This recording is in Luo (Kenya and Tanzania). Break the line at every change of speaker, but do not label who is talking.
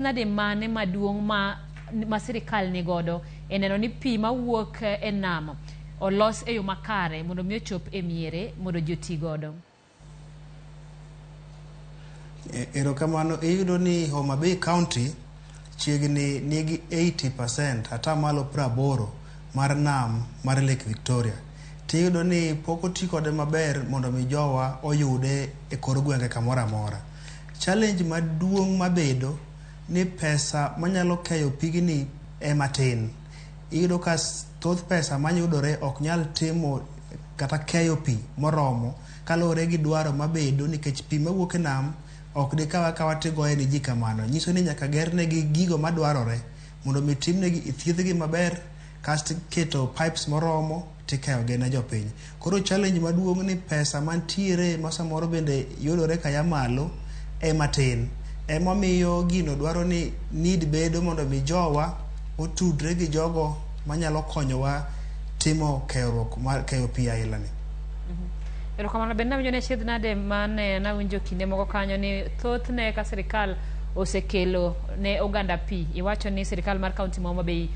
Nade mane maduong' ma ma sirikal nigodo e neno ni pi mawuok e nam olos e yo makare mondo mi ochop e miere mondo ji oti godo?
Erokamano. Iyudo ni Homa Bay County chiegni nigi 80%, atamalo 80 mar nam mar Lake Victoria. Tiyudo ni pok oti kode maber mondo mi jowa oyude e kor gwenge kamoro amora. Challenge maduong' mabedo ni pesa manyalo keyo pigni ema tin. Iyudo ka thoth pesa mayudore ok nyal timo kata keyo pi moromo kaluwore gi dwaro mabedo nikech pi mawuok e nam ok dikaw akawa tigoye ne ji kamano. Nyiso ni nyaka gernegi gigo madwarore mondo mi timnegi thiedhgi maber kasto iketo pipes moromo tikeyogi ne jopiny. Koro challenge maduong' ni pesa mantiere ma samoro bende yudore kaya malo ema tin. Emomiyo gino dwaro ni need bedo mondo mi jowa otudre gi jogo manyalo konyowa timo keruok mar keyo pi aila ni.
Erokamano bende nawinjo ni achiedh nade mane nawinjo kinde moko kanyo ni thothne ka sirikal osekelo ne oganda pi iwacho ni sirikal mar kaunti ma Homa Bay